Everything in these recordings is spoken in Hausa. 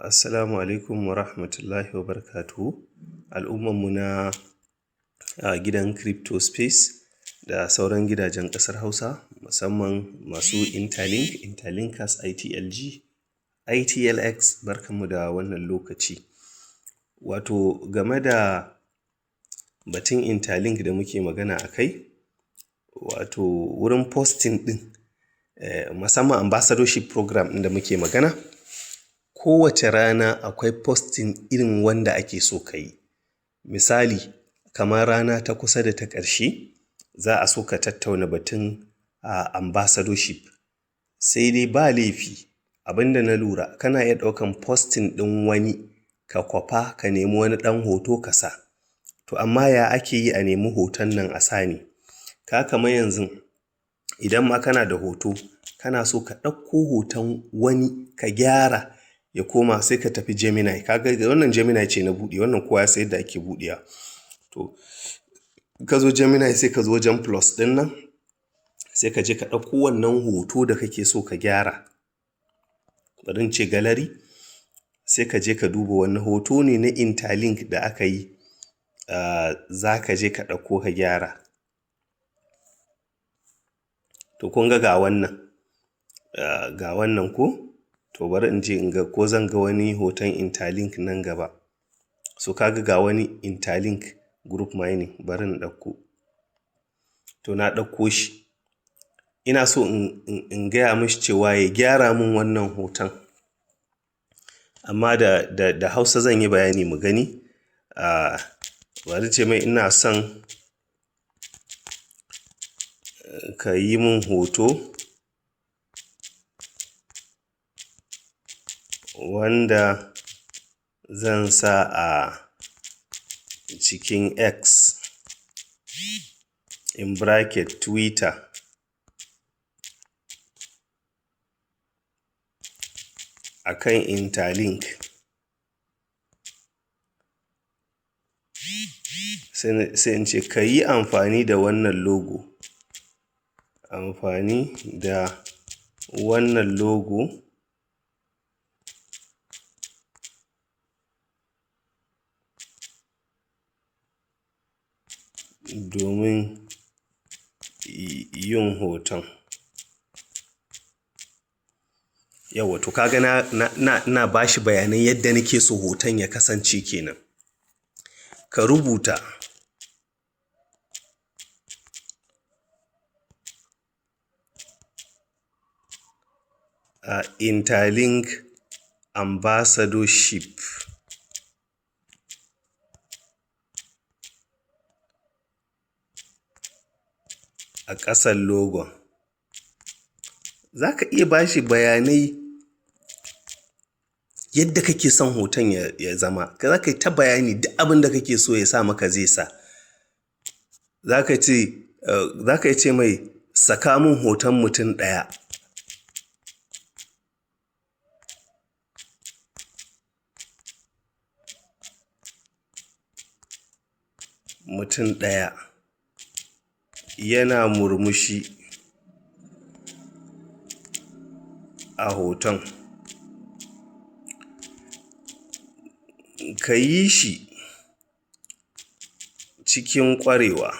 Assalamu alaikum wa rahmatullahi wa barakatuhu. Al'ummanmu na gidan crypto space da sauran gidajen ƙasar Hausa, musamman masu Interlink, Interlinkers, ITLG, ITLX, barkanmu da wannan lokaci. Wato game da batun Interlink da muke magana a kai, wato wurin posting ɗin, musamman ambassadorship program ɗin da muke magana, kowace rana akwai posting irin wanda ake so ka yi. Misali, kamar rana ta kusa da ta ƙarshe, za a so ka tattauna batun ambassadorship. Sai dai ba laifi, abin da na lura, kana iya ɗaukan posting ɗin wani ka kwafa, ka nemi wani ɗan hoto ka sa. To amma ya ake yi a nemi hoton nan a sa ne? Ka kamar yanzu idan ma kana da hoto, kana so ka ɗauko hoton wani ka gyara ya koma, sai ka tafi Gemini. Ka ga wannan Gemini ce na buɗe, wannan kowa ya san yadda ake buɗewa. To, ka zo Gemini, sai ka zo wajen plus ɗin nan, sai ka je ka ɗauko wannan hoto da kake so ka gyara. Bari in ce gallery, sai ka je ka duba wani hoto ne na Interlink da aka yi, za ka je ka ɗauko ka gyara. To kun ga ga wannan ko? To bari in je in ga ko zan ga wani hoton Interlink nan gaba. So ka ga wani Interlink group mining, bari in ɗauko. To na ɗauko shi. Ina so in gaya mashi cewa ya gyara mun wannan hoton. Amma da Hausa zan yi bayani mu gani. Bari ce mai ina son ka yi mun hoto wanda zan sa a cikin X, in bracket Twitter, akan Interlink. Sai in ce ka yi amfani da wannan logo. Amfani da wannan logo domin yin hoton. Yauwa, to ka ga na bashi bayanan yadda nake so hoton ya kasance kenan. Ka rubuta Interlink ambassadorship a ƙasan logon. Za ka iya bashi bayanai yadda kake son hoton ya zama. Za ka yi ta bayani, duk abin da kake so ya sa maka zai sa. Za ka ce mai saka mun hoton mutum ɗaya. Mutum ɗaya yana murmushi a hoton. Ka yi shi cikin ƙwarewa.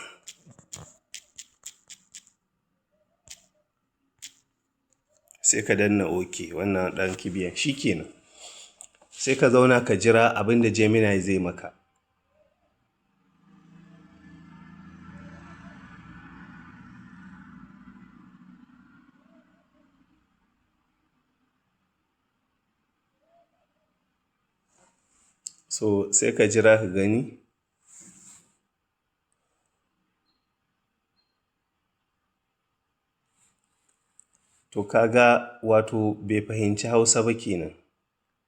Sai ka danna OK, wannan ɗan kibiyan shi kenan. Sai ka zauna ka jira abin da Gemini zai maka. So sai ka jira ka gani. To ka ga, wato bai fahimci Hausa ba kenan.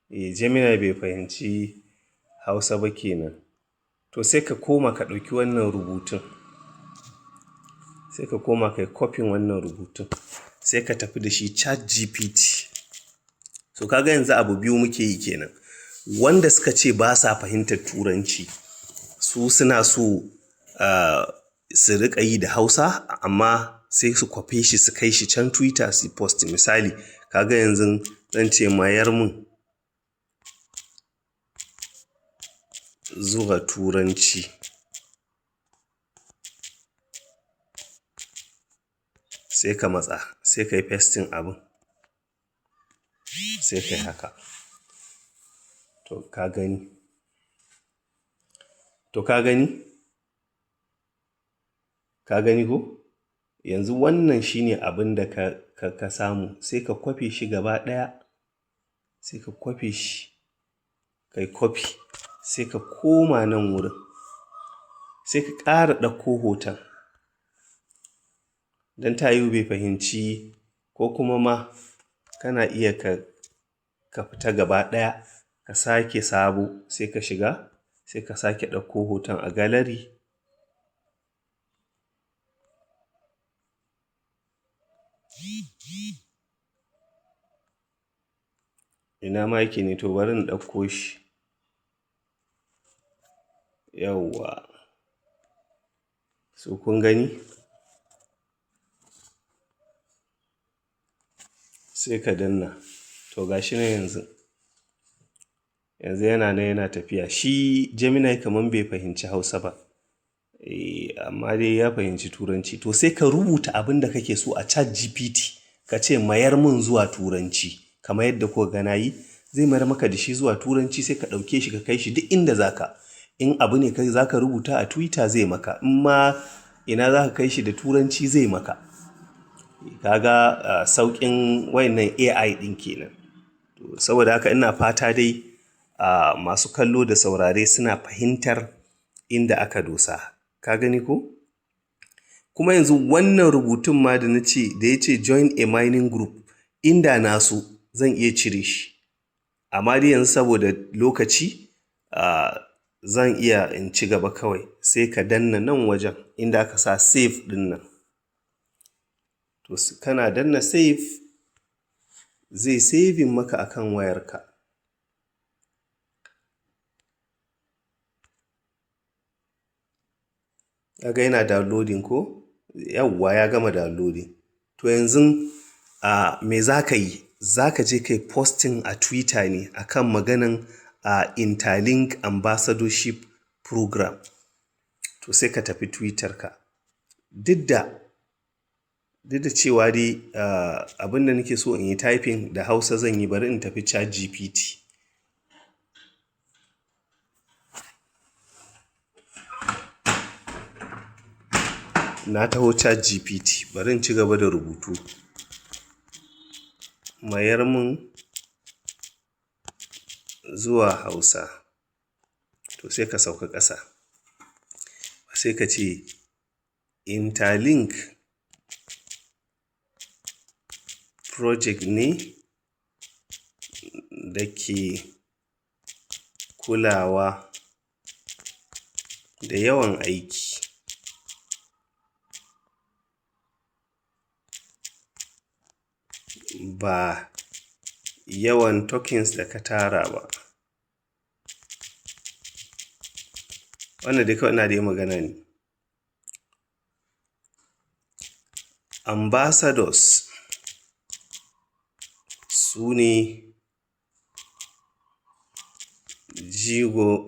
Eh, Gemini bai fahimci Hausa ba kenan. To sai ka koma ka ɗauki wannan rubutun. Sai ka koma ka yi copy wannan rubutun. Sai ka tafi da shi ChatGPT. So ka ga yanzu abu biyu muke yi kenan. Wanda suka ce ba sa fahimtar Turanci, su suna so su riƙa yi da Hausa, amma sai su kwafe shi su kai shi can Twitter su post. Misali, ka ga yanzu zan ce mayar mun zuwa Turanci. Sai ka matsa, sai ka yi pasting abun. Sai ka yi haka. To ka gani? To ka gani? Ka gani ko? Yanzu wannan shine abin da ka samu. Sai ka kwafe shi gaba ɗaya. Sai ka kwafe shi. Kai copy. Sai ka koma nan wurin. Sai ka ƙara ɗauko hoton. Don ta yiwu bai fahimci ko kuma ma kana iya ka fita gaba ɗaya ka sake sabo, sai ka shiga, sai ka sake ɗauko hoton a gallery. Ina ma yake ne? To bari in ɗauko shi. Yauwa. So kun gani? Sai ka danna. To ga shi nan yanzu. Yanzu yana nan yana tafiya. Shi Gemini kaman bai fahimci Hausa ba. Eh, amma dai ya fahimci Turanci. To sai ka rubuta abin da kake so a ChatGPT. Ka ce mayar mun zuwa Turanci. Kamar yadda kuka ga nayi, zai mayar maka da shi zuwa Turanci, sai ka ɗauke shi ka kai shi duk inda za ka. In abu ne kai za ka rubuta a Twitter, zai maka. In ma ina za ka kai shi da Turanci, zai maka. Ka ga sauƙin wayannan AI ɗin kenan. To saboda haka ina fata dai masu kallo da saurare suna fahimtar inda aka dosa. Ka gani ko? Kuma yanzu wannan rubutun ma da na ce, da ya ce join a mining group, inda na so zan iya cire shi. Amma dai yanzu saboda lokaci, zan iya in ci gaba kawai. Sai ka danna nan wajen inda aka sa save ɗin nan. To kana danna save, zai saving maka akan wayarka. Kaga yana downloading ko? Yauwa, ya gama downloading. To yanzu me za ka yi? Za ka je ka yi posting a Twitter ne akan maganan Interlink Ambassadorship Program. To sai ka tafi Twitter ka. Duk da cewa dai abin da nake so in yi typing da Hausa zan yi, bari in tafi ChatGPT. Na taho ChatGPT, bari in ci gaba da rubutu. Mayar mun zuwa Hausa. To sai ka sauka ƙasa. Sai ka ce Interlink project ne da ke kulawa da yawan aiki. Ba yawan tokens da ka tara ba. Wannan dai kawai ina dai magana ne. Ambassadors su ne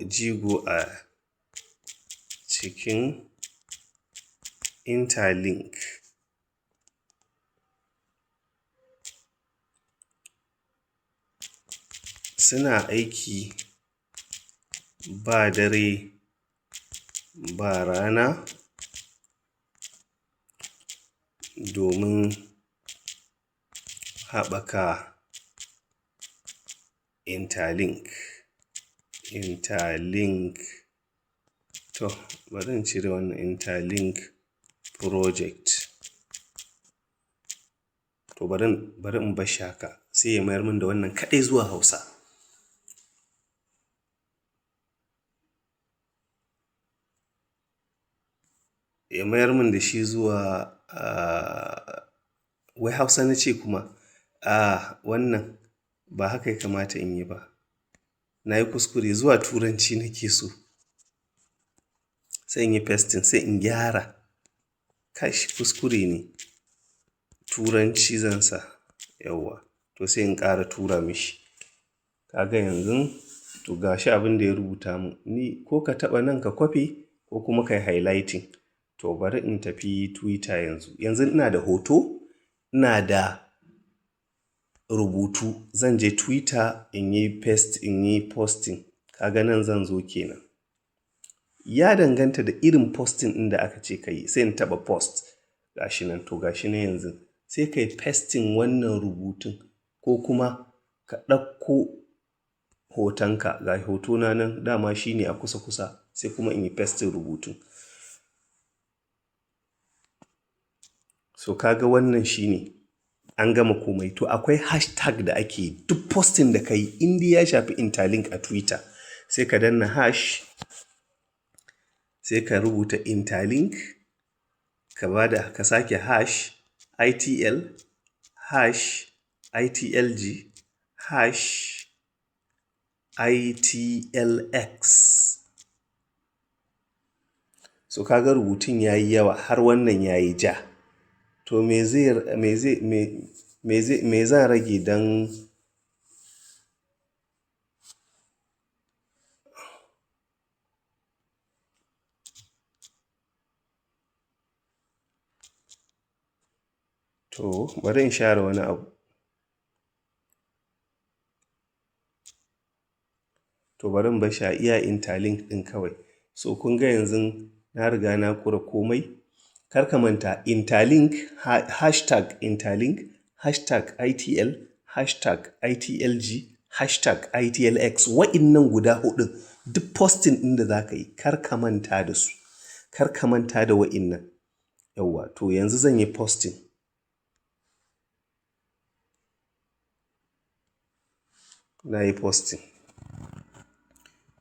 jigo a cikin Interlink. Suna aiki ba dare ba rana domin haɓaka Interlink. Interlink. To bari in cire wannan Interlink project. To bari in bar shi haka, sai ya mayar min da wannan kaɗai zuwa Hausa. Ya mayar min da shi zuwa wai Hausa na ce kuma. Ah, wannan ba haka ya kamata in yi ba. Na yi kuskure, zuwa Turanci nake so. Sai in yi pasting, sai in gyara. Kash, kuskure ne. Turanci zan sa. Yauwa. To sai in ƙara tura mishi. Kaga yanzu, to To ga shi abin da ya rubuta mun. Ni ko ka taɓa nan ka kwafe ko kuma ka yi highlighting. To bari in tafi Twitter yanzu. Yanzu ina da hoto, ina da rubutu. Zan je Twitter in yi paste, in yi posting. Ka ga nan zan zo kenan. Ya danganta da irin posting ɗin da aka ce ka yi. Sai in taɓa post. Ga shi nan, to ga shi nan yanzu. Sai ka yi pasting wannan rubutun ko kuma ka ɗauko hotonka. Ga hotona nan, dama shi ne a kusa kusa, sai kuma in yi pasting rubutun. So ka ga wannan shi ne an gama komai. To akwai hashtag da ake yi. Duk posting da ka yi in dai ya shafi Interlink a Twitter, sai ka danna hash, sai ka rubuta Interlink, ka ba da, ka sake hash ITL hash ITLG hash ITLX. So ka ga rubutun ya yi yawa har wannan ya yi ja. To me zai, me zai, me, me zai, me zan rage don. To bari in share wani abu. To bari in bashi a iya Interlink ɗin kawai. So kun ga yanzu na riga na ƙure komai. Kar ka manta Interlink, hashtag Interlink, hashtag ITL, hashtag ITLG, hashtag ITLX. Wa'innan guda huɗun duk posting ɗin da za ka yi kar ka manta da su. Kar ka manta da wa'innan. Yauwa, to yanzu zan yi posting. Na yi posting.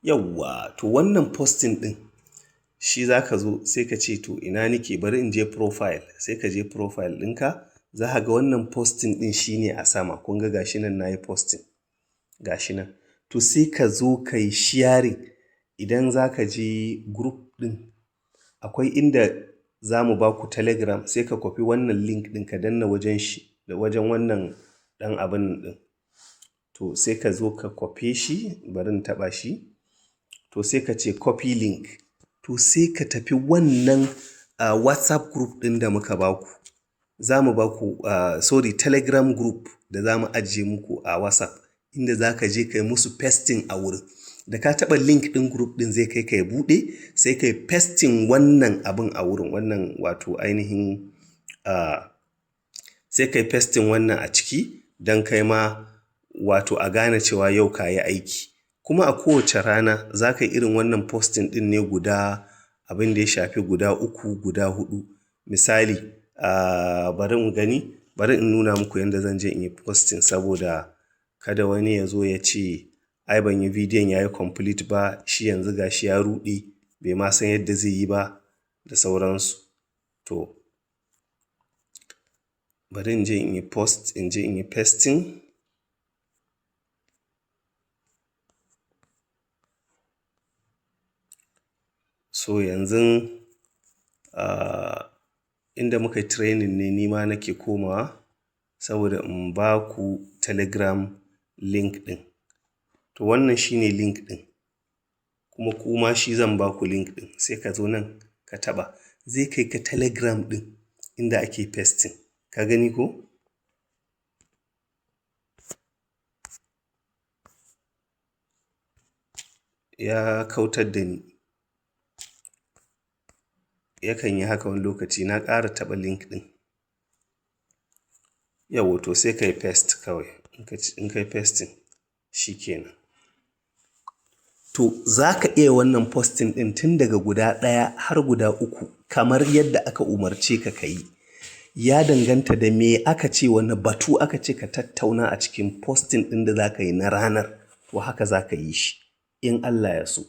Yauwa, to wannan posting ɗin shi za ka zo sai ka ce to ina nake, bari in je profile. Sai ka je profile ɗinka, za ka ga wannan posting ɗin shine a sama. Kun ga gashi nan na yi posting. Gashi nan. To sai ka zo ka yi sharing. Idan za ka je group ɗin, akwai inda za mu ba ku Telegram, sai ka kwafi wannan link ɗin ka danna wajen shi, da wajen wannan ɗan abun ɗin. To sai ka zo ka kwafe shi, bari in taɓa shi. To sai ka ce copy link. To sai ka tafi wannan WhatsApp group ɗin da muka ba ku. Za mu ba ku, sorry, Telegram group da za mu ajiye muku a WhatsApp, inda za ka je ka yi musu pasting a wurin. Da ka taɓa link ɗin group ɗin, zai kai ka ya buɗe, sai ka yi pasting wannan abun a wurin. Wannan wato ainihin, sai ka yi pasting wannan a ciki don kai ma wato a gane cewa yau ka yi aiki. Kuma a kowace rana za ka yi irin wannan posting ɗin ne guda abin da ya shafi guda uku, guda huɗu. Misali, bari in gani, bari in nuna muku yanda zan je in yi posting saboda kada wani ya zo ya ce ai ban yi bidiyon ya yi complete ba, shi yanzu ga shi ya ruɗe, bai ma san yadda zai yi ba da sauransu. To bari in je in yi post, in je in yi pasting. So yanzu, inda muka yi training ne nima nake komawa saboda in ba ku Telegram link ɗin. To wannan shine link ɗin, kuma kuma shi zan ba ku link ɗin. Sai ka zo nan ka taɓa, zai kai ka Telegram ɗin inda ake pasting. Ka gani ko? Ya kautar da ni. Yakan yi haka wani lokaci. Na ƙara taɓa link ɗin. Yauwa, to sai ka yi paste kawai. In ka yi pasting shi kenan. To za ka iya wannan posting ɗin tun daga guda ɗaya har guda uku kamar yadda aka umarce ka ka yi. Ya danganta da me aka ce, wane batu aka ce ka tattauna a cikin posting ɗin da za ka yi na ranar. To haka za ka yi shi in Allah ya so.